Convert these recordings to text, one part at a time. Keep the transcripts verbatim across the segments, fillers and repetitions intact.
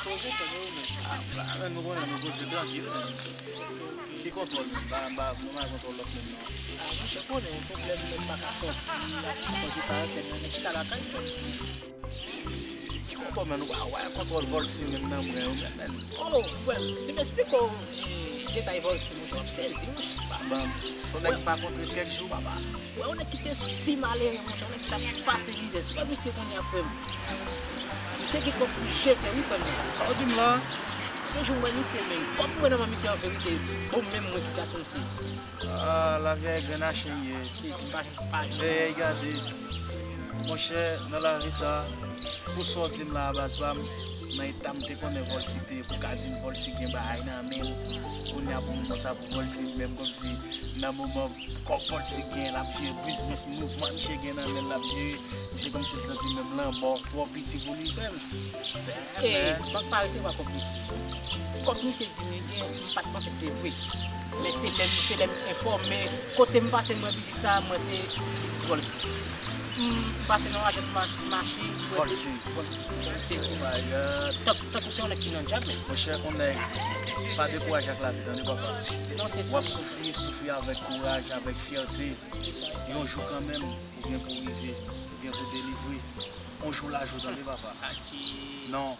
Poze tande ou menm. Ah, la, men nou konnen nou poze trankil, men. Ki kontwòl menm? Ba, ba, nou pa gen kontwòl lòt moun, non. Ah, monchè, konnen yon pwoblèm menm pa ka sòti, ankò ki parantèz nan, nèg chita lakay, frè m. Ki kontwòl, men nou pa wè kontwòl Volcy menm nan mwen, yo, men, men. Oh, frè m, si m esplike w, eh, detay Volcy, monchè, w ap sezi, monchè. Ba, ban m. Se yon nèg m pa kontre kèk jou, papa. Wè, yon nèg ki te si malere, monchè, yon nèg ki t ap pase mizè. Si w wè misye kounye a, frè m. Misye gen kòb pou jete, wi, frè m. Sa w di m la? Gen jou m wè misye, men kòb mwen nan men misye, an verite, bon, menm mwen ki gason m sezi. Ah, lavi a e grenn a chen ye. Sezi, m pa, pa janm. Ey, ey, gade. Monchè, nan lavi sa, pou sa w di m la a, baz pa m, nan eta m te konnen Volcy te, pou ka di m Volcy gen bagay nan men l, kounye a pou moman sa pou Volcy, menm kòmsi nan moman kòb Volcy gen, l ap jere biznis, mouvman misye gen nan men l, l ap jere. Misye kòmsi l santi menm lanmò twò piti pou li, frè m. E, bank pa resevwa kòb misye. Kòb misye di m li gen, m pa t panse se vre. Men se lè m, se lè m enfòme, kote m pase m wè biznis sa, m wè se biznis Volcy. M pase nan yon ajans mach-, mache, m wè se Volcy. Volcy. M sezi. Oh my God. Tank-, tankou se yon nèg ki nan djab, men. Monchè, yon nèg, pa dekouraje ak lavi, tande, papa. Non, se sa. W ap soufri, soufri avèk kouraj, avèk fyète. Se sa, se sa. Yon jou kanmenm, ou gen pou rive, ou gen pou delivre. On jou la jou, tande, papa. Atchi. Non.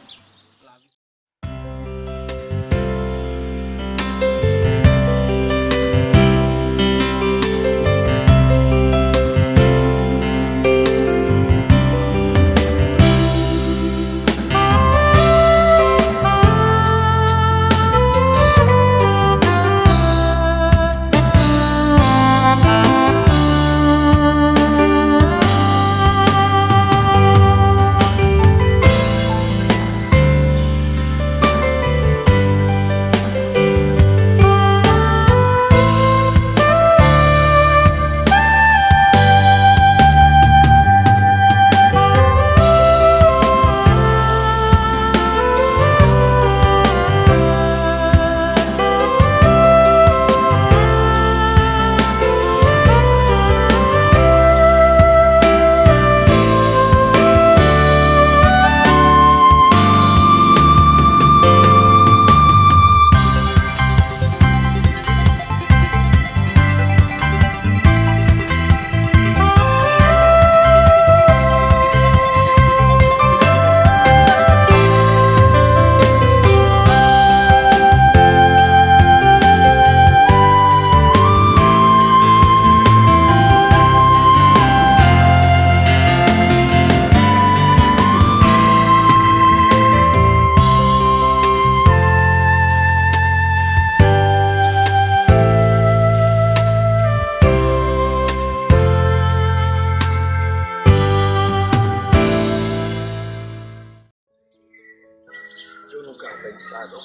Yo nunca ha pensado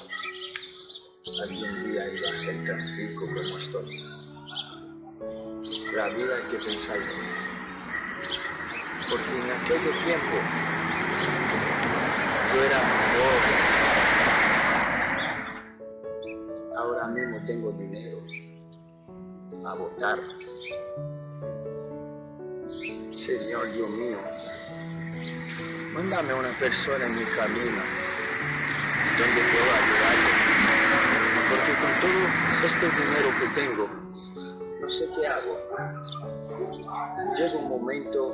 algún día iba a ser tan rico como estoy. La vida hay que pensarlo, porque en aquellos tiempos yo era muy pobre. Ahora mismo tengo dinero a votar. Señor Dios mío, mándame una persona en mi camino donde puedo ayudarle, porque con todo este dinero que tengo, no sé qué hago. Llega un momento,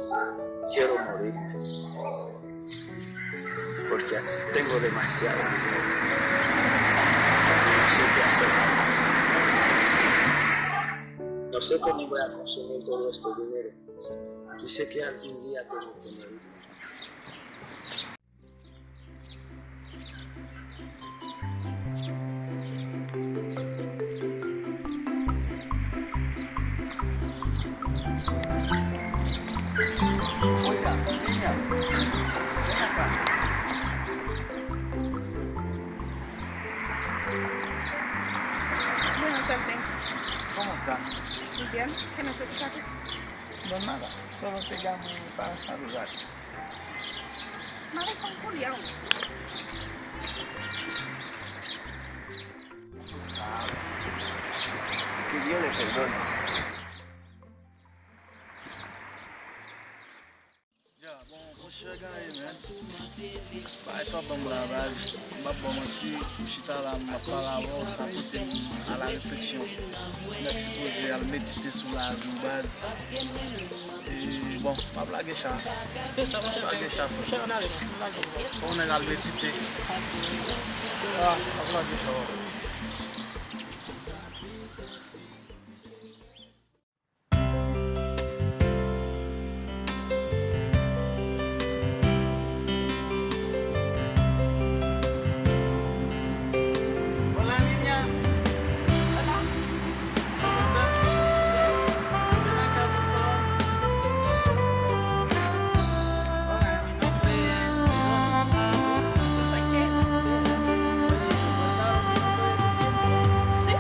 quiero morirme. Porque tengo demasiado dinero. No sé qué hacer. No sé cómo voy a consumir todo este dinero. Y sé que algún día tengo que morir. Oiga, niña, ven acá. Buenas tardes. ¿Cómo está? Muy bien. ¿Qué necesita? No, nada. Solo te llamo para saludar. Maricón culiao. Que Dios le perdone. Ya, bon, Monchè, gade, man. Bagay sa w ban m la, baz. M p ap ba w manti, m chita la, m ap pale avè w, sa pote m a la refleksyon. Nèg sipoze al medite sou lavi w, baz. E, bon, m ap lage cha. Se sa, monchè, m ap lage cha, frè. Monchè, ann ale, ann lage. Fò w nèg al medite. Ah, m ap lage cha. Hola, niña. Hola. Ven acá, por favor. Hola, mi nombre es Rosa. Yo soy Sheila. Sí.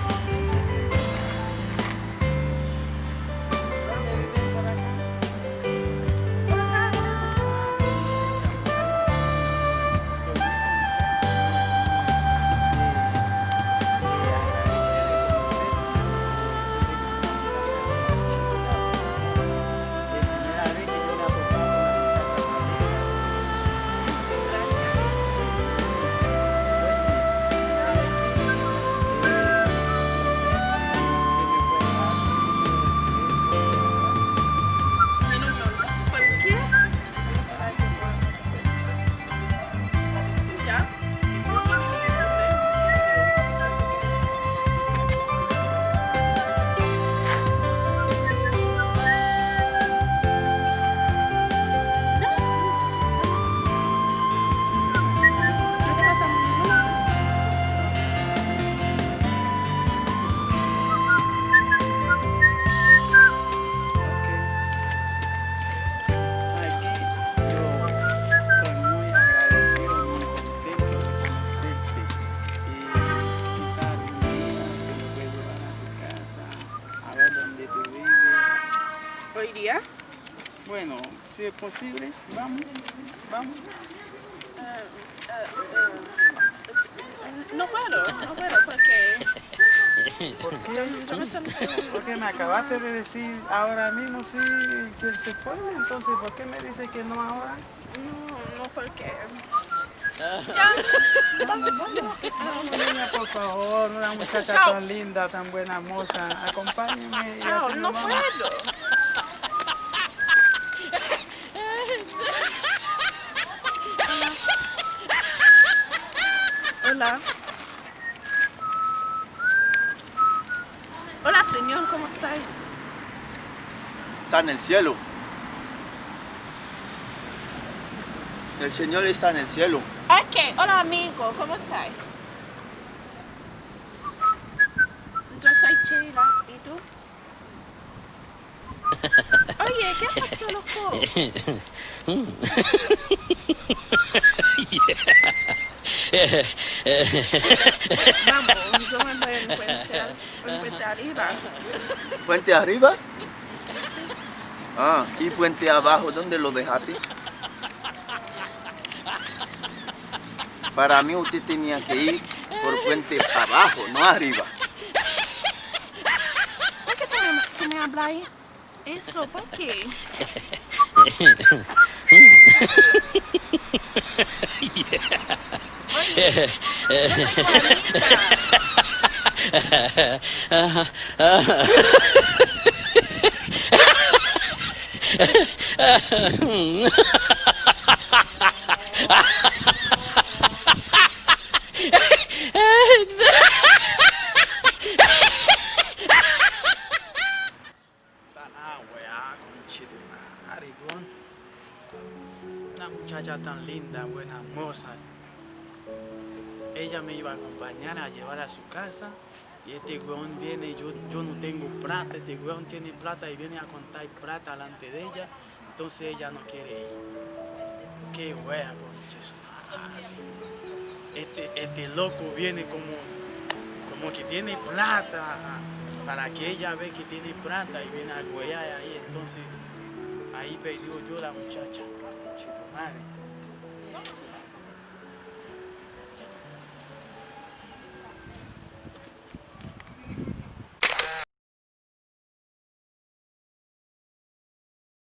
Ok. Sabes que yo estoy muy agradecido, muy contento de conocerte. Y quizá algún día yo me pueda llevar a tu casa, a ver dónde tú vives. Hoy día. Bueno, si es posible, vamos, vamos. Eh, eh, eh, si- no puedo, no puedo porque ¿Por qué? Yo me siento... Porque me acabaste de decir ahora mismo sí que se puede, entonces ¿por qué me dices que no ahora? No, no, porque... Ya. Vamos, vamos, vamos, niña, por favor, una muchacha tan linda, tan buena moza, acompáñame y así nos vamos. Chao, no puedo. Hola. Hola, señor, ¿cómo está? Está en el cielo. El Señor está en el cielo. Ok, hola, amigo, ¿cómo está? Yo soy Sheila, ¿y tú? Oye, ¿qué pasó, loco? Vamos, yo me voy en puente, en puente arriba. ¿Puente arriba? Sí. Ah, ¿y puente abajo, dónde lo dejaste? Para mí usted tenía que ir por puente abajo, no arriba. ¿Por qué tú me, tú me hablas ahí? Eso, ¿por qué? Oye, yo soy tu amiguita. Tan agua, conchetumare, con una muchacha tan linda, buena moza. Ella me iba a acompañar a llevar a su casa. Y este weón viene, yo, yo no tengo plata, este weón tiene plata y viene a contar plata delante de ella, entonces ella no quiere ir. Qué wea, conche su madre. Este, este loco viene como, como que tiene plata, para que ella ve que tiene plata y viene a wear ahí, entonces ahí perdió yo la muchacha, conche tu madre.